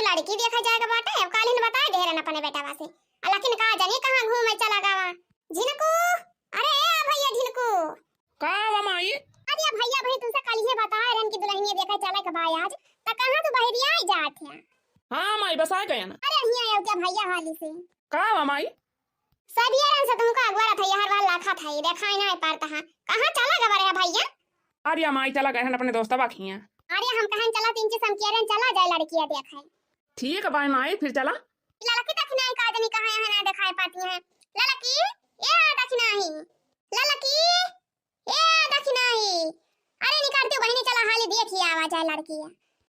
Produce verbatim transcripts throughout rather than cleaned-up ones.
लड़की देखे जाए के बाटे, अब काल्हिन बताए दे रहन अपने बेटवा से। आ लेकिन का जानी कहाँ घूमे चला गवा। झिनकू, अरे ए भैया झिनकू। का बा माई? अरे भैया भाई तुमसे काल्हिए बताए रहन कि दुल्हनिया देखे चले के बा आज, त कहाँ तू बहरिया ही जात है? हाँ माई, बस आ गया ना। अरे हियाँ आओ क्या भैया हाली से। का बा माई? सब ये रंग से तुमको अगवा रहा था, हर बार लाखा था, ये देखाई ना पारता है। कहाँ चला गवा रहे भैया? अरे माई चला गए हैं अपने दोस्तवा खिया। अरे हम कहें चला तीन चीज हम कह रहे हैं, चला जाए लड़किया देखे। ठीक है भाई माई, फिर चला। ललकी दखिनाही का जनी कहाँ यहाँ ना दिखाई पाती हैं। ललकी, ए दखिनाही, ललकी, ए दखिनाही। अरे निकलती बहिनी, चला हाली देखी आवा जाए लड़की।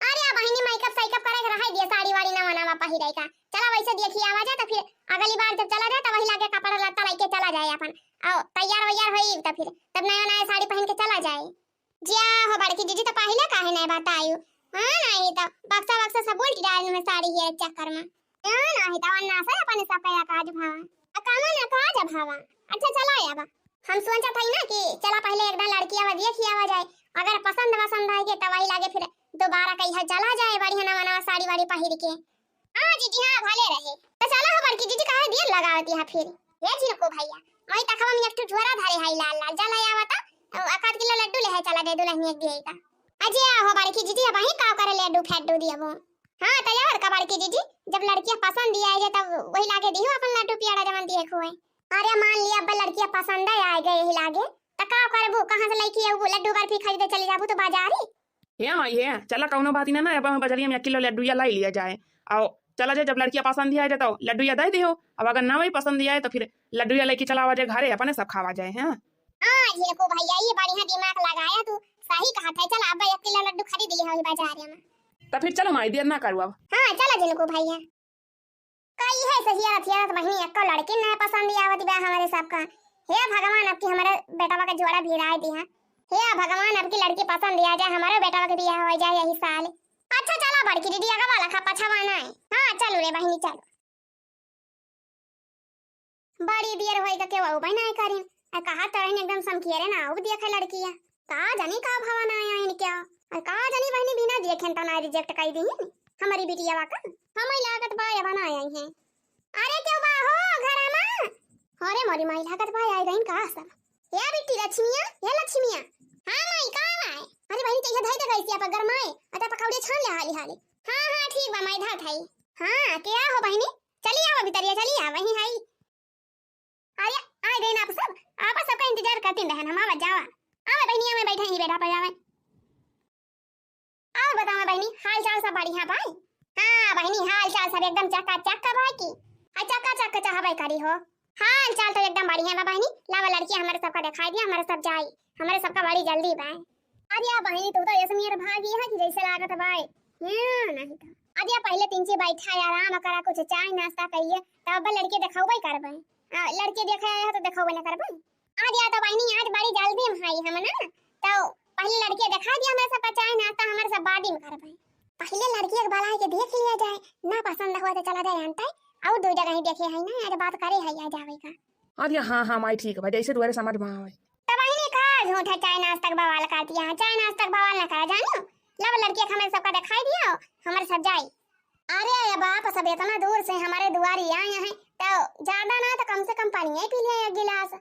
अरे बहिनी, मेकअप सेकअप करे के रहे दिए, साड़ी वाड़ी नवा नवा पहिरे का। चला वैसे देखी आवा जाए, तो फिर अगली बार जब चला जाए तो वही लागे कपड़ा लत्ता लेके चला जाए अपन। आओ तैयार वैयार होई तो फिर तब नया नया साड़ी पहन के चला जाए। जिया हो बड़की जीजी, तो पहिले काहे नहीं बतायू? हाँ, नहीं तो बक्सा वक्सा सब उल्ट डाल में साड़ी ये चक्कर में। हाँ, नहीं तो अन्ना से अपन सब कया काज भावा। आ कामा ना काज भावा। अच्छा चला आवा। हम सोचत हई ना कि चला पहिले एक दान लड़की आवा देखी आवा जाए। अगर पसंद वसंद आए के तो वही लागे फिर दोबारा कहीं चला जाए बढ़िया नवा नवा साड़ी वाड़ी पहिर के। हाँ जीजी, हाँ, भले रहे। तो चला हो बड़की जीजी, काहे देर लगावत यहाँ फिर? ए झिनकू भैया, वही तखवा में एक ठो झोरा धरे हई लाल लाल, जा ले आवा तो, अ, एक आध किलो लड्डू ले है, चला दे दुल्हनिया के दिए का। अजे हो बड़की जीजी, अब वही का करे लड्डू फेड्डू दिए वो। हाँ, तो और का बड़की जीजी, जब लड़किया पसंद दिया है तब वही लागे दिहो अपन लड्डू पियाड़ा जवन दिए खुए। अरे मान लिया अब लड़किया पसंद है आ गए यही लागे, तो का करबू, कहाँ से लेके अबू लड्डू बर्फी खरीदे चली जाबू तो बाजारी? हे माई हे, चला कौनो बात ना ना, अब हम बजरिया में एक किलो लड्डूया लाई लिया जाए। आओ चला जाए, जब लड़किया पसंद ही आए जाए तो लड्डूया दे दियो, अब अगर ना वही पसंद ही आए तो फिर लड्डूया लेके चला आवा जाए घरे, अपने सब खावा जाए। हाँ हाँ, झिनकू भैया, ये बढ़िया दिमाग लगाया तू, सही कहा था। चल अब एक किलो लड्डू खरीद लिया वही बाजार में। तो फिर चलो माई, देर ना करू अब। हाँ चलो झिनकू भैया। का इहे से हियरत हियरत बहिनी एक्को लड़की ना पसंद आवत बा हमरे सबका। हे भगवान, अब की हमरे बेटवा के जोड़ा भिड़ाए दिहा। हे भगवान, अब की लड़की पसंद आ जाए, हमरे बेटवा के बियाह हो जाए यही साल। अच्छा चला बड़की दीदी, अगवा लखा पछवा ना। हाँ चलू रे बहिनी चलू। बड़ी देर होई का केहू अउबे नाय करिन। आ कहा तड़न एकदम समकियरे ना आउब देखे लड़किया। का जानी का भावा ना आइन क्या? आ का जानी बहिनी बिना देखेन त ना रिजेक्ट कई दीहिन हमरी बिटियावा का। हमई लागत बा अब ना आई हैं। अरे केहू बा हो घरा मा? अरे मोरी माई लागत बा आई गइन का सब। ए बिट्टी लक्ष्मिया, ए लक्ष्मिया। हाँ माई का आए? अरे बहिनी तैया धई दे गई सिया पर गरमाए। अता पकौड़े छान ले हाली हाली। हाँ हाँ ठीक बा माई धात हई। हाँ के हो बहिनी? चली आवा भितरिया चली आवा वहीं हई। अरे, आ गइन आप सब। आप सबका इंतजार करती रहन, हम आवत जावा। आवा बहिनी, आवा बैठा ही बेटा पर आवा। और बतावा बहिनी, हाल चाल सब बढ़िया बाई? हाँ बहिनी, हाल चाल सब एकदम चकाचक बाई की। हाँ चकाचक चाहबे करी हो। हाल चाल तो एकदम बढ़िया बा बहिनी। लावा लड़की हमरे सबका दिखाई दिया, हमरे सब जाई। हमरे सबका बड़ी जल्दी बाई। अरे बहिनी, तू तो ऐसे मेर भागी है कि जैसे लागत बाई। हाँ, नहीं तो। अरे पहिले तीन ची बैठा आराम करा, कुछ चाय नाश्ता कइए, तब अब लड़के देखाउबे करबे। आ, लड़के देखे आए हो तो देखाउबे ना करबे। अरे तो बहिनी, आज बड़ी जल्दी में हई हम ना, तो पहिले लड़के देखा दिया, हमरे सबका चाय नाश्ता हमरे सब बादी में करबे। पहिले लड़की के बुलाए के देख लिया जाए, ना पसंद हुआ तो चला जाए अंते, और दो जगह ही देखे है ना, आज बात करे है आ जावे का। अरे हाँ हाँ माई, ठीक बा, जैसे दुआरे समझ में आवे। तो बहिनी का झूठा चाय नाश्ता के बवाल कर दिया है, चाय नाश्ता के बवाल ना करा जानियो। लब लड़की के हमरे सबका दिखाई दिया, हमरे सब जाई। अरे ये बाप, सब इतना दूर से हमरे दुआरी आए हैं, तो ज्यादा ना तो कम से कम पानी ही पी लिया एक गिलास।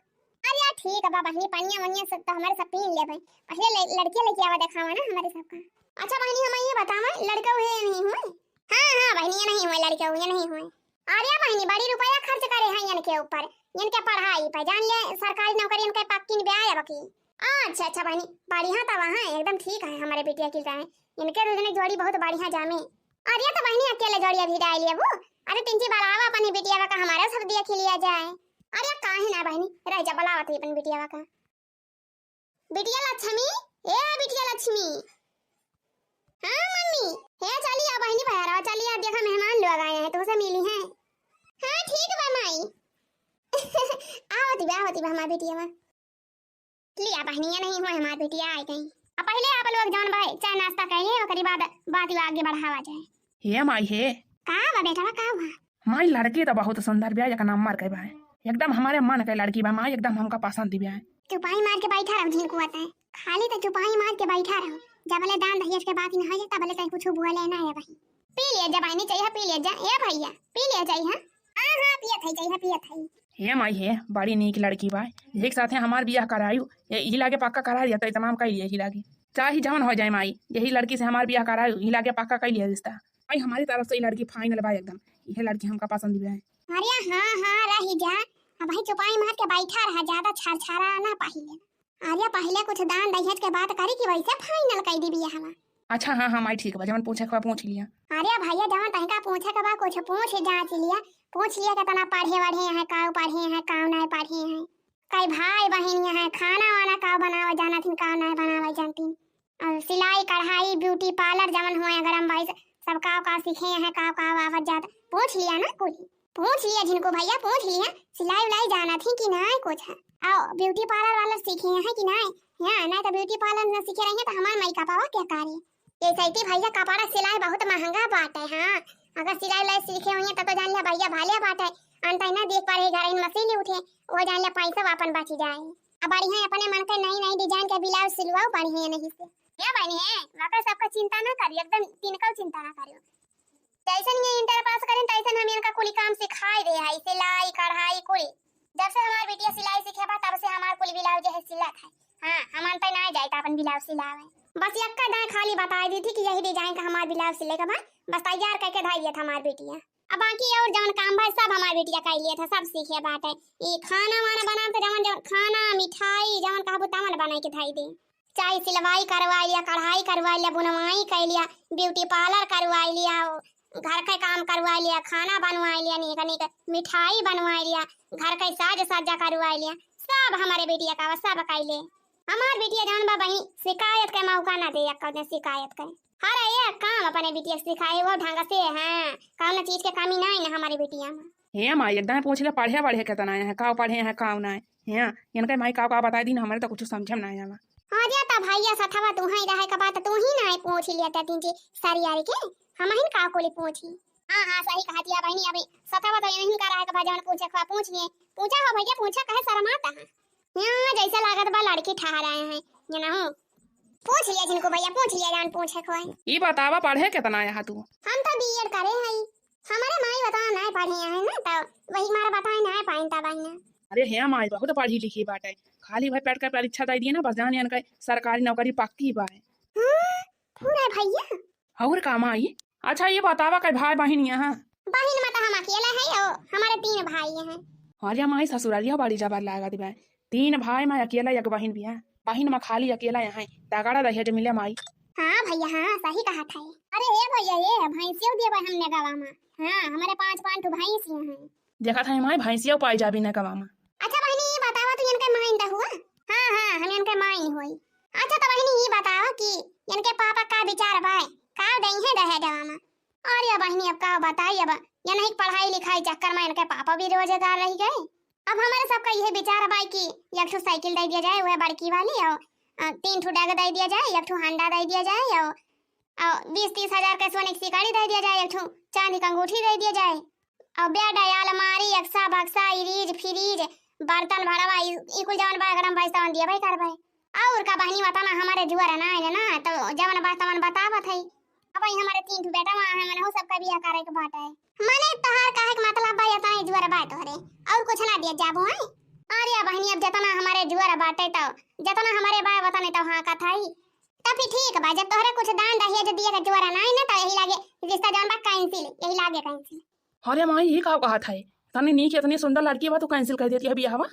अरे ठीक बा बहिनी, पनिया वनिया सब तो हमरे सब पी लेबे। पहिले ले, लड़के लेके आवा देखावा ना हमरे सबका। अच्छा बहिनी, हम ये बतावा, लड़का हुए या नहीं हुए? हाँ हाँ बहिनी, ये नहीं हुए, लड़का हुए नहीं हुए। अरे बहिनी, बड़ी रुपया खर्च करे हैं इनके ऊपर, इनके पढ़ाई पे, जान ले सरकारी नौकरी इनके पक्की ब्याह अब की। अच्छा अच्छा बहिनी, बढ़िया तो वहाँ एकदम ठीक है, हमरे बिटिया की जाए, इनके दो जने जोड़ी बहुत बढ़िया जामे। अरे तो बहिनी, अकेले जोड़ी अभी डाल लेबू? अरे तिनची बलावा अपनी बिटिया का, हमारा सब देख लिया जाए। अरे काहे ना बहिनी, रह जा, बलावा थी अपनी बिटिया का। बिटिया लक्ष्मी, ए बिटिया लक्ष्मी। हाँ मम्मी। हे चली आ बहिनी, बहरा चली आ, देखा मेहमान लोग आए हैं, तुमसे मिली हैं। हाँ ठीक बा माई। आवत बा, आवत बा हमार बिटिया बा। लिया बहिनिया नहीं हुआ, हमार बिटिया आ गई। अब पहिले आप लोग जौन भाई चाय नाश्ता कर लिए, ओकरी बाद बात आगे बढ़ावा जाए। हे माई हे। का बा बेटा, का हुआ? माई लड़की तो बहुत सुंदर बा, एक नंबर के बा, एकदम हमारे मन के लड़की बा माई, एकदम हमका पसंद बा। चुपाई मार के बैठा रहो झिनकुआ तय, खाली तो चुपाई मार के बैठा रहो, जब ले दान दहेज के बात ही ना हो जाए तब ले कहीं कुछ बोले ना है बहिन। पी ले जा बहिनी, चाहिए पी ले जा। ए भइया, पी ले जाई, हाँ? हाँ, हाँ, पियत है, चाहिए पियत है। हे माई हे, बड़ी नीक लड़की बा। यही के साथे हमार बियाह करायु। ए, यही लागे पक्का करा दिया, तो इतमाम कर लिया यही लागे। चाहे जवन हो जाए माई, यही लड़की से हमार बियाह करायु, यही लागे पक्का कर लिया रिश्ता। माई, हमारी तरफ से ये लड़की final बा एकदम। यह लड़की हमका पसंद भी है। अरे हाँ, हाँ, रही जा। अब भाई चुपाई मार के बैठा रहा, ज्यादा छरछरा ना पहिले। अरे पहिले कुछ दान दहेज के बात करी कि वैसे final कर दी बियाह हमार। अच्छा, हाँ, हाँ, माई, ठीक बा, जवन पूछे के बा, पूछ लिया। अरे भइया, जवन तनिका पूछे के बा, कुछ पूछ जांच लिया, पूछ लिया, कितना पढ़े वढ़े हैं, काऊ पढ़े हैं, काऊ नहीं पढ़े हैं, कई भाई बहिन हैं, खाना वाना काऊ बनावे जानत हिन, काऊ नहीं बनावे जानती, और सिलाई, कढ़ाई, beauty parlour जवन हुए, अगर हम भाई सब काऊ काऊ सीखे हैं, काऊ काऊ आवत जात, पूछ लिया ना कुल। पूछ लिया झिनको भइया, पूछ लिया, सिलाई उलाई जानत ही कि नाय कुछ है? और beauty parlour वाला सीखे हैं कि नाय? हाँ, नाय तो beauty parlour न सीखे रही तो हमार माई का पावा क्या करे? ये सैती भइया, कपड़ा सिलाई बहुत महंगा बाटे, हाँ, अगर सिलाई उलाई सीखे हुई तो, तो जान लिया भइया भाले बाटे, अंत ना देख पा रहे घर इन मशीन उठे, वो जान लिया पैसा अपन बच जाए। अब बढ़िया अपने मन के नई नई design के blouse सिलवाओ बढ़िया नहीं से। या बनी है, वाकई सबका चिंता ना करियो, एकदम तिनका चिंता ना करियो। जैसन ये inter pass करें, तैसन हम इनका कुली काम सिखाई दे हई, सिलाई, कढ़ाई, कुली। जब से हमार बिटिया सिलाई सीखे बा, तब से हमार कुली blouse जो है सिलत है। हाँ, हम अंत ना जाए तो अपन blouse सिलावे। बस यक्का दाएं खाली बताई दी थी कि यही design का हमार blouse सिले का बा, बस तैयार करके धाई दिया था हमार बिटिया। अब बाकी और जवन काम बा, सब हमार बिटिया कर लिया था, सब सीखे बाटे। ये खाना वाना बनाते, जवन जवन खाना, मिठाई, जवन कहबू तवन बनाई के धाई दे। चाहे सिलवाई करवाई लिया, कढ़ाई करवाई लिया, बुनवाई कर लिया, beauty parlour करवाई लिया, घर के काम करवाई लिया, खाना बनवाई लिया, नीक नीक मिठाई बनवाई लिया, घर के साज सज्जा करवाई लिया, सब हमारे बिटिया का सब कैले। हमार बिटिया जवन बा बहिन, शिकायत के मौका ना दे, एक्को दिन शिकायत के। हर एक काम अपने बिटिया के सिखाए, वो ढंग से है, कौनो चीज के कमी नहीं ना हमारे बिटिया में। हे माई, एकदम पूछ ले, पढ़े वढ़े कितना है, काव पढ़े हैं, काव ना है। हैं, इनके माई काव काव बताई दी ना, हमारे तो कुछ समझे में ना आवा। हाँ जा, तब भैया सथवा तू ही रहे के बात तू ही ना है पूछ लिया, तीन जी सारी यारी के, हम ही का कोली पूछी। हाँ, हाँ, सही कहती है बहिनी, अभी सथवा तो यहीं का रहे के बाद जवन पूछे के बा पूछ लिए, पूछा हो भैया, पूछा, कहे शर्माता है। यहाँ जैसे लागत बा लड़की ठहराए हैं, ये ना हो। पूछ लिया झिनको भैया, पूछ लिया जवन पूछे के होए। ई बतावा, पढ़े कितना आया है तू? हम तो बीएड करे हई। हमारे माई बता ना पढ़े हैं ना, तो वही मारा बताए ना पाइन ता बहिना। अरे हे माई, बहुत पढ़ी लिखी बाटे, खाली भाई पेट के परीक्षा दे दिए ना, बस जान इनके सरकारी नौकरी पक्की बा। हाँ, पूरा भैया। और का माई? अच्छा ये बतावा, कई भाई बहिन यहाँ? बहिन में तो हम अकेला है, ओ हमारे तीन भाई हैं। अरे माई, ससुरालिया बड़ी जबर लागत बा, तीन भाई में अकेला एक बहिन भी है, बहिन में खाली अकेला यहाँ है, तगड़ा दहेज मिले माई। हाँ भैया, हाँ, सही कहा था। अरे हे भैया, ये भैंसियो देबे हमने गवा में। हाँ, हमारे पाँच, पाँच ठो भैंस हैं। देखत है माई, भैंसियो पाई जाबी ना गवा में। अच्छा बहिनी, ये बतावा, तू इनके माइन तो हुआ? हाँ, हाँ, हम इनके माइन होई। अच्छा तो बहिनी, ये बतावा कि इनके पापा का विचार बाय, का देई है दहेजवा में? अरे बहिनी, अब का बताई, अब ये नहीं पढ़ाई लिखाई चक्कर में इनके पापा भी रोजगार रह गए। अब हमारे सबका यह विचार बाय कि एक ठो साइकिल दे दिया जाए, वह बड़की वाली, और, अ, तीन ठो डेग दे दिया जाए, एक ठो हांडा दे दिया जाए, और, और बीस तीस हजार के सोने की सिकड़ी दे दिया जाए, एक ठो चांदी का अंगूठी दे दिया जाए, और बेड, अलमारी, अक्सा, बक्सा, इरीज, फ्रीज, बर्तन भरवा, ई, ई कुल जवन बा, गरम भाई सावन दिया भाई करवाए। और का बहिनी, बता ना, हमारे जुअर ना आए ना, तो जवन बा तवन बतावत है। अब ई हमारे तीन ठो बेटा वहाँ है, मने हो सबका बियाह करे के बात है। मने तोहार कहे के मतलब बा, इतना ही जुअर बा तोहरे, और कुछ ना दिया जाबो है? अरे बहिनी, अब जितना हमारे जुअर बाटे तो, जितना हमारे बा वतने तो हाँ कथाई। तब फिर ठीक बा, जब तोहरे कुछ दान दहेज दिए के जुअर ना आए ना, तो यही लागे रिश्ता जवन बा cancel, यही लागे cancel। अरे माई, ये का कहत है? इतनी नीक, इतनी सुंदर लड़की बा, तू cancel कर देती है बियाहवा?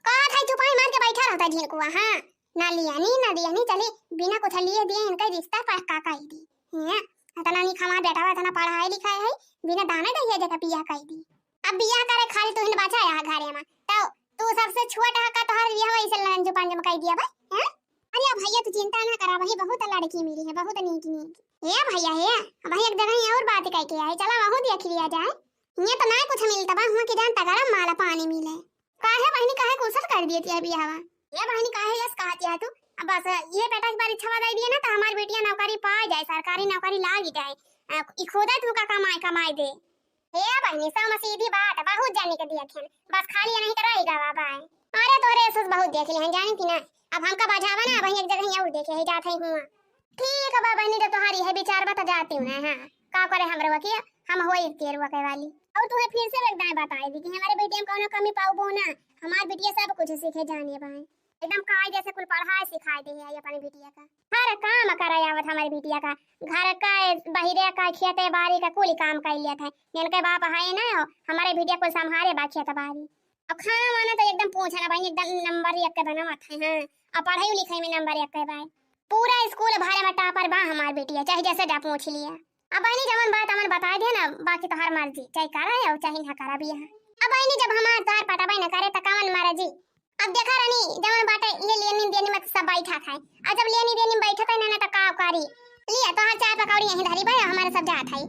कहत है, चुपाई मार के बैठा रहता झिनकुआ, हाँ, ना लियानी, ना दियानी, चली बिना कुछ लिए दिए इनका रिश्ता पक्का कर दी। हैं, इतना नीक हमार बेटा बा, इतना पढ़ाई लिखाई है, बिना दाने दहिया जगह बियाह कर दी। अब बियाह करे खाली तू ही बचा यहाँ घरे में, तो तू सबसे छोट है का, तोहर बियाह वैसे लंजू पंजू में कर दिया भाई, हैं? अरे भैया, तू चिंता ना करा भाई, बहुत लड़की मिली है, बहुत नीक नीक। हे भैया, हे, अब एक जगह ही और बात कह के आए, चला वहू देख लिया जाए। ये तो ना कुछ मिलता बा, हुआ कि जान तगड़ा माला पानी मिले। काहे बहिनी, काहे कुशल कर दिए थी अभी हवा? ये बहिनी, काहे यस कहती है तू? अब बस ये बेटा की परीक्षा दे दिए ना, तो हमारी बेटियां नौकरी पा जाए, सरकारी नौकरी लाग जाए। अ, ई खुदा तू का कमाए, कमाए दे। हे बहिनी, सब में सीधी बात, बहुत जाने के दिया खेन, बस खाली नहीं तो रही गवा बाय। अरे तोरे सुस बहुत देख लिए हैं, जानी थी ना। अब हमका बजावा ना, वहीं एक जगह ही और देखे है, जात है हुआ। ठीक है बा बहिनी, जब तुम्हारी है विचार बा तो जाती हूँ ना, हाँ। का करे हमरे वकिया, हम होई केरुआ के वाली। और तुहे फिर से एक दाएं बताई दी कि हमरे बिटिया में कौनो कमी पाउबो ना, हमार बिटिया सब कुछ सीखे जाने बाए, एकदम कायदे से कुल पढ़ाई सिखाई दे है अपने बिटिया का। हर काम करे आवत हमरे बिटिया का, घर का, बहिरे का, खेते बारी का कुल काम कर लेत है। इनके बाप है ना हो, हमरे बिटिया कुल संभारे बा खेत बारी। अब खाना वाना तो एकदम पूछे ना बहिनी, एकदम नंबर एक के बनावत है, हाँ। अब पढ़ाई लिखाई में नंबर एक के बा। पूरा स्कूल भरे में टॉपर बा हमार बिटिया, चाहे जैसे जा पूछ लिया। अब बहिनी जवन बात हमन बताए दे ना, बाकी तोहार मर्जी, चाहे करा है और चाहे ना करा भी है। अब बहिनी जब हमार तोहार पटबे न करे त कवन मर्जी? अब देखा रानी, जवन बाटे ये लेनी देनी में सब बैठा खाए, और जब लेनी देनी में बैठा खाए ना, ना तो का करी? लिया तोहार चाय पकौड़ी यहीं धरी बा, हमारे सब जात है।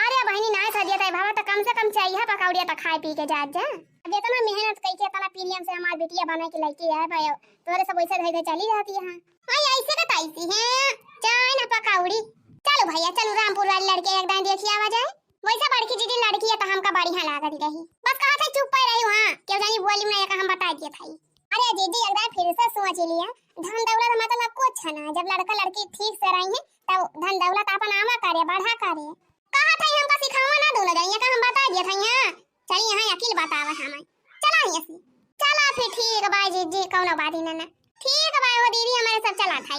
अरे बहिनी नाय सदिया ताई भावा, तो कम से कम चाय है पकौड़िया तो खाए पी के जात जा। अब इतना मेहनत कई के इतना प्रेम से हमार बिटिया बना के लइके आए बा, तोहरे सब वैसे धई धई चली जाती है। हाँ, ऐसे का तैसी है, चाय ना पकौड़ी। चलो भैया, चलो रामपुर वाली लड़के एक दाएं देखी आवा जाए। वैसे बड़की जीजी लड़की है तो हमका बढ़िया लागत रही। बस कहा था चुप पे रही, हाँ, क्यों जानी बोली में एक हम बता दिए था। अरे जीजी, एक दाएं फिर से सोच लिया, धन दौलत मतलब कुछ है ना, जब लड़का लड़की ठीक से रही है तब धन दौलत अपन आवा करे, बढ़ा करे। कहा था हमका सिखावा ना दोनों जाइए का हम बता दिए था यहाँ। चली यहाँ अकील बतावा हमें। चला यहाँ से। चला फिर ठीक बा जीजी, कौनो बात ही ना, ना। ठीक बा हो दीदी, हमारे सब चला था।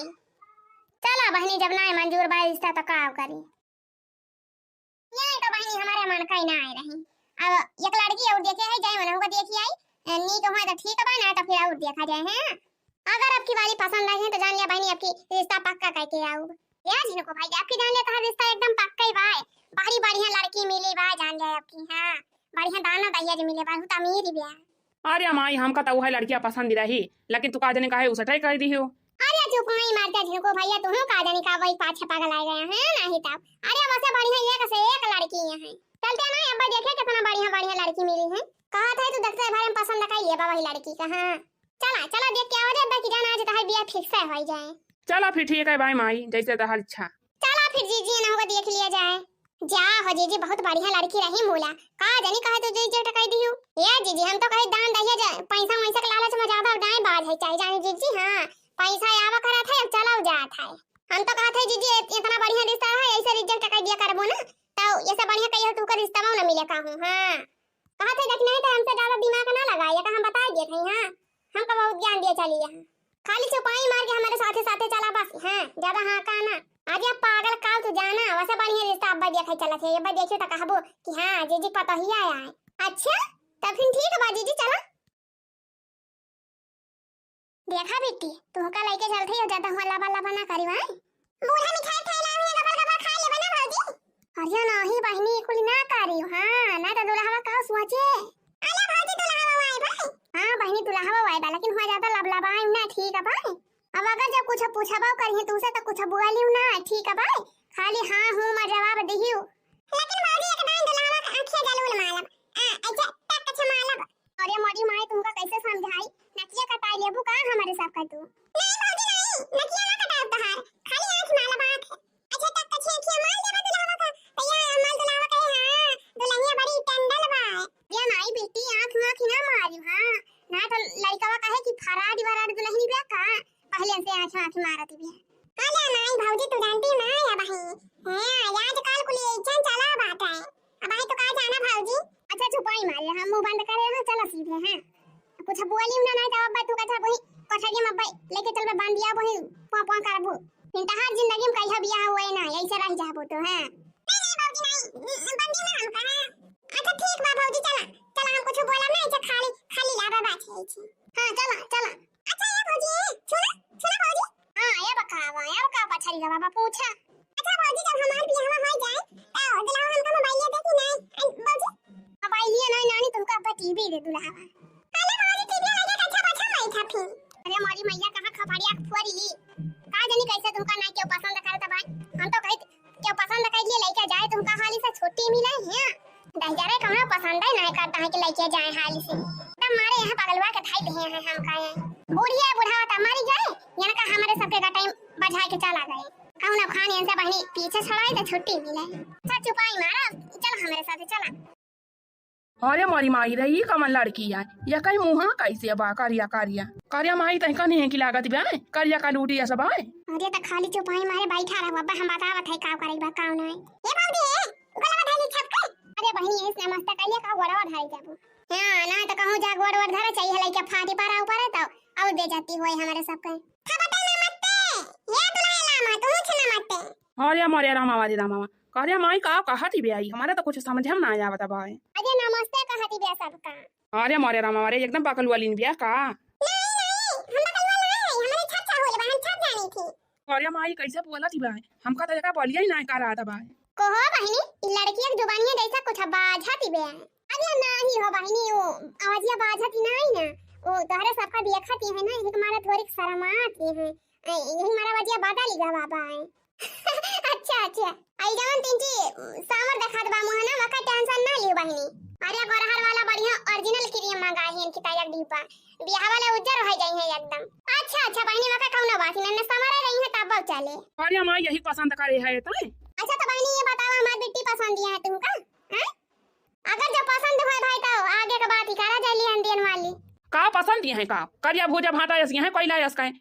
चला बहनी, जब ना मंजूर बा रिश्ता तो का करी? यहाँ तो बहनी हमारे मन का ही ना आए रही। अब एक लड़की और देखे है, जाए उन्हें को देखी आई, नीक हुआ तो ठीक बा, ना तो फिर और देखा जाए, हैं? अगर अब की वाली पसंद आई है तो जान लिया बहनी, अब की रिश्ता पक्का करके आऊ। या जिनको भाई, अब की जान लिया तो रिश्ता एकदम पक्का ही बा। बड़ी बढ़िया लड़की मिली बा, जान लिया अब की, हाँ, बढ़िया दाना दहेज मिले बा, बहुत अमीर ही बा। अरे माई, हमका तो वह लड़किया पसंद रही, लेकिन तू का जाने काहे उसे ट्राई कर दी हो। अरे चुप माई, मार जा झिनको भैया, तू का जाने का वही पाछे पागल आ गया है, नहीं तब। अरे वैसे बढ़िया एक से एक लड़की है, चलते ना अब देखे कितना बढ़िया बढ़िया लड़की मिली है। कहा था तू देखते भरे में पसंद कर लिए बा वही लड़की का, हाँ। चला, चला देख के आवा जाए, बाकी जाना आज तहार बिया फिक्स होई जाए। चला फिर ठीक है भाई माई, जैसे तहार इच्छा। चला फिर जीजी, इन्हों को देख लिया जाए। जा हो जीजी, बहुत बढ़िया लड़की रही मूला। का जानी कहे तू जीजी टकाई दिहू। ए जीजी, हम तो कहे दान दहिया जा, पैसा वैसा के लालच में ज्यादा डांय बाज है, चाहे जाने जीजी, हाँ, पैसा आवा करा था, अब चला जात है। हम तो कहा थे जीजी, इत-, इतना बढ़िया रिश्ता है, ऐसे रिजेक्ट कर दिया करबो ना, तो ऐसे बढ़िया कहियो तू का रिश्ता में ना मिले का हूँ, हाँ। कहा थे, लेकिन नहीं तो हमसे ज्यादा दिमाग ना लगाइए, तो हम बता दिए थे, हाँ। हमका बहुत ज्ञान दिए चली यहाँ। खाली चुपाई मार के हमारे साथे साथे चला बस, हाँ, ज्यादा हाँ का ना। आज ये पागल काल तू जाना, वैसे बढ़िया रिश्ता अब्बा देखे चला थे, अब्बा देखियो तो कहबो कि हाँ, जीजी पतोहिया आया है। अच्छा, तब फिर ठीक बा जीजी, चला। देखा बिट्टी, तुहका लइके चलत हई, ज्यादा हुआ लबा लबा ना करी, भाई। बूढ़ा मिठाई खाए ला हुई, गबर गबर खा लेबे ना भौजी। अरे नाही बहिनी, कुल ना करी, हाँ, ना तो दुल्हवा का सोचे। अरे भौजी, दुल्हवा आए भाई। हाँ बहिनी, दुल्हवा आए बा, लेकिन हुआ ज्यादा लबलबाई ना, ठीक है भाई। अब अगर जब कुछ पूछबो करिए तुमसे तो कुछ बोलियो ना, ठीक है भाई, खाली हाँ हूँ में जवाब दियो। लेकिन भौजी, एक दान दुल्हवा का आँखिया जलूल मालब, आ, ऐसे टक से मालब। अरे मोरी माई, तुमका कैसे समझाई? नकिया कटाई लेबू का हमारे सब का तू? नहीं भौजी नहीं, नकिया ना कटाई तहार, खाली आँख माला बात है। अच्छा तक कछे अखिया माल देबा दुल्हवा का, तैया माल दुल्हवा कहे हाँ, दुल्हनिया बड़ी टंडल बा। ये माई बेटी आँख माँख ना मारी हाँ, ना तो लड़कवा कहे कि फराड वराड दुल्हनी बा का, पहले से आँख माँख मारत बा। अरे माई भौजी तू जानती ना या बहिन, हाँ आजकल कुल ऐसन चला बात है। अब आई तो का जाना भौजी? अच्छा चुपाई मारे, हम मुंह बंद करे रहो, चलो सीधे हैं। कुछ बोली ना, नहीं तो अब तू कहता वही कोठरिया में बै-, लेके चलबे बांध दिया वही पों पों करबू। फिर तहार जिंदगी में कहियो बियाह हुए ना, ऐसे रह जाबू तो हैं। नहीं नहीं भौजी नहीं, बंदी ना हम कहा। अच्छा ठीक बा भौजी, चला चला, हम कुछ बोला ना, ऐसे खाली खाली लाबा बात है ऐसे। हाँ चला चला। अच्छा ये भौजी, सुना सुना भौजी। हाँ ये बका बा, ये बका बछरी का बाबा पूछा। अच्छा भौजी, जब हमार बियाह हो जाए तो दुल्हा हमका मोबाइल दे कि नहीं? आई भौजी, मोबाइल ये नहीं नानी, तुमका अब्बा टीवी दे दुल्हा। अरे भौजी, टीवी लगे तो अच्छा बच्चा नहीं था फिर। अरे मोरी मैया, कहाँ खपड़िया फोरी। का जानी कैसे तुमका नहीं क्यों पसंद करता भाई। हम तो कही क्यों पसंद कर लिए लइके जाए, तुमका हाली से छुट्टी मिले है। दहिजरे कौनो पसंद है नहीं करता है कि लइके जाए हाली से। तब मारे यहाँ पगलवा के धाई दिए हैं हम कहे। बुढ़िया बुढ़ावा तब मरी गए, यहाँ का हमारे सबके का टाइम बजाए के चला गए। कौनो खान इनसे बहनी पीछे छड़ाई तो छुट्टी मिले। अच्छा चुपाई मारा, चलो हमारे साथ चला। अरे मोरी माई रे, ई कवन लड़की है? ये कई मुँहा कैसे बा, करिया करिया। करिया माई, तहिका नहीं है कि लागत बा, करिया कलूटी ऐसा बा। अरे त खाली चुपाई मारे बैठा रहो, अब्बा हम बतावत है का करे बा, का नहीं। ए बाबूजी, ए, गलवा धैली छप के। अरे बहिनी, ऐसे नमस्ते कैले का गोड़वा धरे जाबू। हाँ, ना त कहूँ जा गोड़ वोड़ धरे चाहिए, लइके फाटी पारा ऊपर है तो और दे जाती होए हमारे सबके। खपटे नमस्ते, ये दुल्हन लामा, तू छे नमस्ते। अरे मोरे रामा, वारी रामा, करिया माई का कहत ही बे आई, हमारे तो कुछ समझे में ना आवत बा। अरे नमस्ते कहत ही बे सबका। अरे मोरे रामा, अरे एकदम बकलुआ लीन बिया का? नहीं, नहीं, हम बकलुआ ना है, हमारे छप छप होले बा, हम छप जानी थी। अरे माई, कैसे बोलत ही बा? हमका तो एका बोलिया ही ना का रहत बा। कहो बहिनी, ई लड़की एक जुबानिया जैसा कुछ बाझत ही बे। अरे नाही हो बहिनी, वो आवाजिया बाझत ही नहीं ना, वो तोहरे सबका देखत ही है ना, यही मारा थोड़ी शर्मात ही है, ए, यही मारा वजिया बदल ही गवा बा है। अच्छा, अच्छा। आई जवन तिनची सावर देखात बा मुहना, वका tension ना लियो बहिनी। अरे गोरहर वाला बढ़िया original cream मंगाई है इनकी तैयार डिब्बा। बियाह वाले उज्जर हो जाई है एकदम। अच्छा, अच्छा बहिनी, वका कौनो बात नहीं, ने समरे रही है तब चले। अरे माँ, यही पसंद करे है तो। अच्छा तो बहिनी, ये बताओ, हमार बिट्टी पसंद है तुमका? हैं? अगर जो पसंद होए भाई तो आगे का बात ही करा जाए, लिहन दियन वाली। का पसंद है का? करिया भूजा भाटा यस है, कोयला यस का है।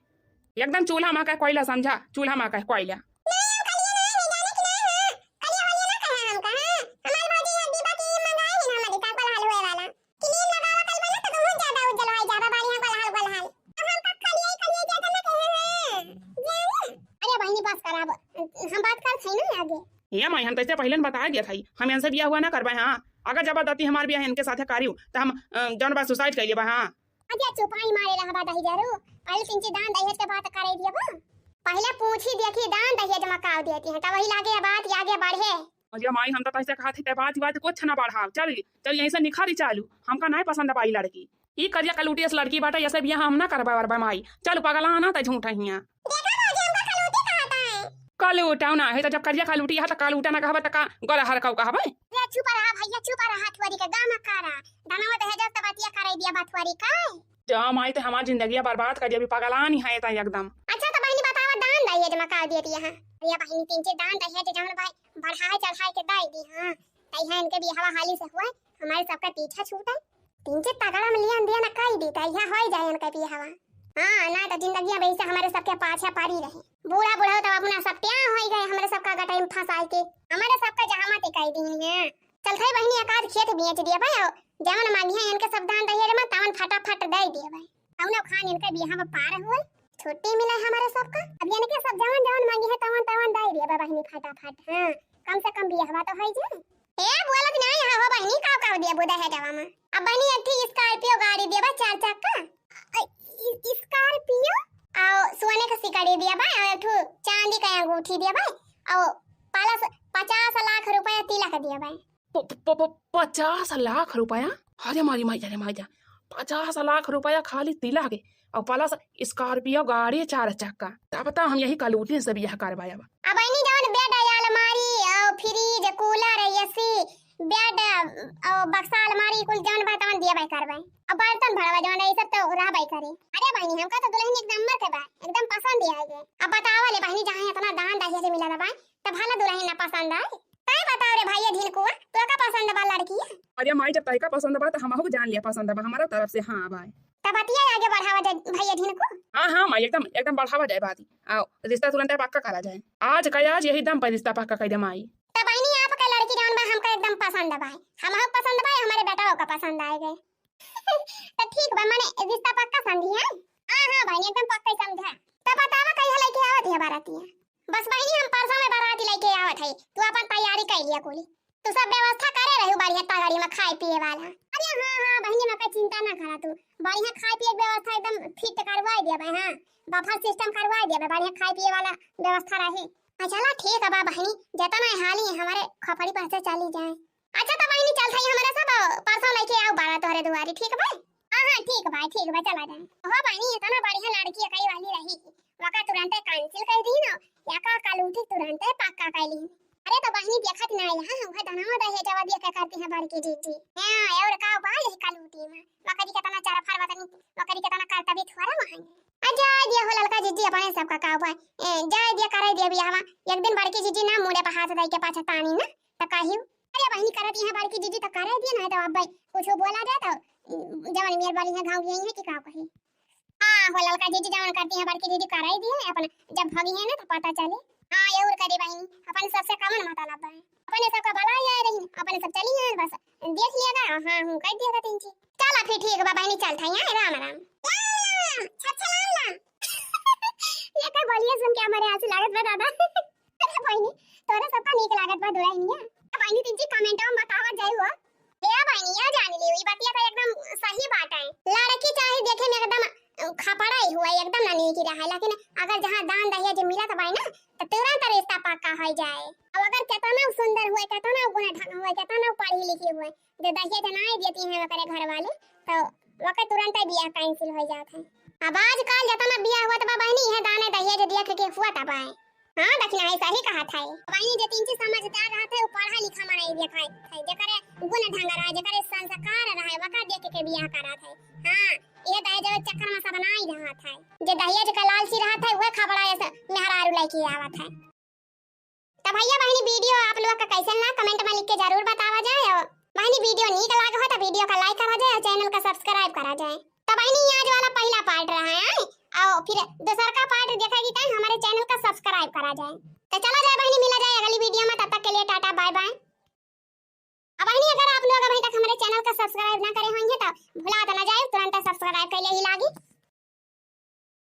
एकदम चूल्हा मा का कोयला समझा, चूल्हा मा का कोयला। नहीं, हम कलिया नहीं है, जाने कि नहीं है। कलिया वलिया ना कहे हमका, हाँ। हमार भौजी ये दीपा की मंगाई है ना हमारी का कोल्हाल हुए वाला। क्रीम लगावा कल वाला तो तुम ज्यादा उज्जल हो जाबा, बारी हम कोल्हाल कोल्हाल। अब हमका कलिया ही कलिया ज्यादा ना कहे हैं। जाने? अरे बहिनी बस कर, अब हम बात कर सही ना आगे। ए माई, हम तैसे पहिले न बताए दिया था, हम इनसे बियाह हुआ ना करबे, हाँ। अगर जबरदस्ती हमार बियाह इनके साथे करियो, तो हम, अ, जौन बा suicide कर लेबा, हाँ। अरे चुपाई मारे रहबा दही जरू, पहले तिनची दान दहेज के बात करे दिया बा। पहले पूछी देखी दान दहेज में का देती हैं, तब वही लागे बात आगे बढ़े। अरे माई, हम तो तैसे कहा थे, बात, बात कुछ ना बढ़ाओ, चल, चल यहीं से निखारी चालू, हमका नहीं पसंद पाई लड़की। ई करिया कलूटी अस लड़की बाटे, ऐसे बियाह हम ना करबा वरबा माई। चल पगला ना त झूठ हिया। देखा भौजी, हमका कलूटी कहता है। कलूटा ना है त जब करिया कलूटी है त कलूटा ना कहबे त का गोरहर कउ कहबे? रे चुप रहा भैया, चुप रहा, थोड़ी के गामा कारा। धनवा दहेज त बतिया करे दिया बा थोड़ी का। जा माई, ते हमार जिंदगिया बर्बाद कर दिया, अभी पगलानी है त एकदम। अच्छा त बहिनी बतावा, दान दहेज में का देती है? अरे बहिनी, तिनची दान दहेज जौन भाई बढ़ाए चढ़ाए के दे दी, हाँ। तैहा इनके बियाहवा हाली से हुआ, हमारे सबका पीछा छूटे। तिनची तगड़ा में लियन दिया ना कई दी, तैहा होई जाए इनके बियाहवा। हाँ, ना तो जिंदगिया वैसे हमारे सबके पाछा पड़ी रहे। बूढ़ा बूढ़ा तो अपना सब त्याग होई गए, हमारे सबका गटाई में फंसाई के। हमारे सबका जहामत कई दी है। चल थे बहिनी, एक आध खेत बेच दिया भाई, और जवन मांगी है इनके सब दान दहेज में, तवन फटाफट दे दिया भाई। कौनो खान इनके बियाह में पार हुए, छुट्टी मिले हमारे सबका। अब इनके सब जवन जवन मांगी है, तवन तवन दे दिया बा बहिनी फटाफट। हाँ, कम से कम बियाहवा तो होई जाए। ए, बोलत नहीं है हो बहिनी, का का दिया बा दहेजवा में? अब बहिनी एक ठी Scorpio गाड़ी दिया बा, चार चक्का। अ, इ-, Scorpio? और सोने का सिकड़ी दिया बा, और एक ठो चांदी का अंगूठी दिया बा, और प्लस पचास लाख रुपया तिलक दिया बा। प-, प-, प-, पचास लाख रुपया? अरे मारी माई, अरे माई जा, पचास लाख रुपया खाली तिलक के, और प्लस Scorpio गाड़ी चार चक्का। तब तो हम यही कलूटी से बियाह करवाए अब। अब इन्हीं जवन bed, अलमारी, और fridge, cooler, AC, bed, और बक्सा, अलमारी, कुल जवन बा तवन दिया बा करवाए। और बर्तन भरवा जवन, ये सब तो रहबे करे। अरे बहिनी, हमका तो दुल्हन एक नंबर के बा, एकदम पसंद ही आएगी। अब बतावा ले बहिनी, जहाँ इतना दान दहेज मिला बा, तब भला दुल्हन ना पसंद आए? तै बताओ रे भैया ढिनकुआ, तोका पसंद बा लड़की? अरे माई, जब तैका पसंद बा, त हमहू के जान लिया पसंद बा, हमारा तरफ से हाँ बा। तब बतिया आगे बढ़ावा दे भैया ढिनकू। हाँ, हाँ माई, एकदम, एकदम बढ़ावा जाए बात। आओ, रिश्ता तुरंत पक्का करा जाए। आज का आज यही दम पर रिश्ता पक्का कर दे माई। तब बहिनी, आपका लड़की जौन बा, हमका एकदम पसंद बा, हमहू पसंद बा, हमारे बेटा का पसंद आए गए। तो ठीक बा, माने रिश्ता पक्का समझी है? हाँ, हाँ बहिनी, एकदम पक्का ही समझा। तब बतावा कहिया लेके आवत है बारातिया? बस बहिनी, हम परसों में बाराती लेके आवत है, तू अपन तैयारी कर लिया कुली। तू सब व्यवस्था करे रहू बढ़िया तगड़ी में खाए पिए वाला। अरे हाँ, हाँ बहिनी, मका चिंता ना करा तू, बढ़िया खाए पिए के व्यवस्था एकदम fit करवाए दिया भाई। हाँ, buffet system करवाए दिया भाई, बढ़िया खाए पिए वाला व्यवस्था रहे। हाँ, चला ठीक है बा बहिनी, जितना हाली हमारे खोपड़ी पर से चली जाए। अच्छा तो बहिनी, चल थई हमारे सब, परसों लेके आओ बारात तोहरे दुआरी, ठीक बा? हाँ, हाँ, ठीक बा, ठीक बा, चला जाए। हो बहिनी, इतना बढ़िया लड़की कई वाली रही, वका तुरंते cancel कर दी ना, या का कलूटी तुरंते पक्का कर ली। अरे तो बहिनी, देखत ना है, हाँ, वह धनवा दहेजवा दिया के करती है बड़की जीजी। हाँ, और का बा यही कलूटी में, वकरी कितना चरफर वतनी, वकरी कितना करतबी थोड़ा वहाँ। आ जाए दिया हो ललका जीजी, अपने सबका का बा, ए, जाए दिया, करे दिया बियाहवा। एक दिन बड़की जीजी ना मुड़े पर हाथ दे के पाछा तानी ना, तो कहियो, अरे बहिनी करत यहाँ बड़की दीदी तो करे दिए, नहीं तो अब भाई कुछ बोला जाए तो जवन मेर बड़ी है घाव यही है कि का कही। हाँ हो ललका जीजी, जवन करती है बड़की दीदी करे दिए, अपन जब भगी है ना तो पता चले। हाँ, ये और करी बहिनी, अपन सबसे कमन मतलब है, अपने सबका भला ही आए रही, अपने सब चली हैं बस, देख लिया गा, हाँ हूँ कह दिया गा तीन चीज। चला फिर ठीक बा बहिनी, चलत है यहाँ, राम राम। राम राम, छछलाम लाम। ये का बोलिए सुन के हमारे आंसू लागत बा दादा। अरे बहिनी, तोरे सबका नीक लागत बा दुराई निया। बहिनी तीन चीज कमेंट में बतावा जाई हो। ए बहिनी, या जान लियो, ई बतिया तो एकदम सही बात है। लड़की चाहे देखे में एकदम खपड़ा ही हुआ, एकदम ना नीक ही रहा, लेकिन अगर जहाँ दान दहेज मिलत बाई ना, तो तुरंत रिश्ता पक्का हो जाए। अब अगर कितना सुंदर हुए, कितना गुण ढंग हुए, कितना पढ़ी लिखी हुए, जो दहेज ना देती हैं ओकरे घर वाले, तो ओकर तुरंत बियाह कैंसिल हो जात है। अब आजकल जितना बियाह हुआ बा बहिनी, यह दान दहेज दिया के हुआ तब है। हाँ, दक्षिणा है, सही कहा था। बहिनी जे तीन चीज समझदार रहत है, वो पढ़ा लिखा मनाई देखाई है, जेकरे गुण ढंग रहा, जेकरे संस्कार रहा, वका देख के बियाह करत है। हाँ, ये दहेज के चक्कर में सब ना ही रहत है। जे दहेज का लालची रहत है, वह खबड़ा ऐसे मेहरारू लेके आवत है। तो भैया बहिनी, वीडियो आप लोग का कैसन ला, कमेंट में लिख के जरूर बतावा जाए। और बहिनी, वीडियो नीक लागे हो तो वीडियो का लाइक करा जाए और चैनल का सब्सक्राइब करा जाए। तो बहिनी, ये आज वाला पहला पार्ट रहा है, और फिर दूसर का पार्ट देखेगी तो हमारे चैनल का सब्सक्राइब करा जाए। तो चला जाए बहिनी, मिला जाए अगली वीडियो में, तब तक के लिए टाटा बाय बाय। अब बहिनी, अगर आप लोग अभी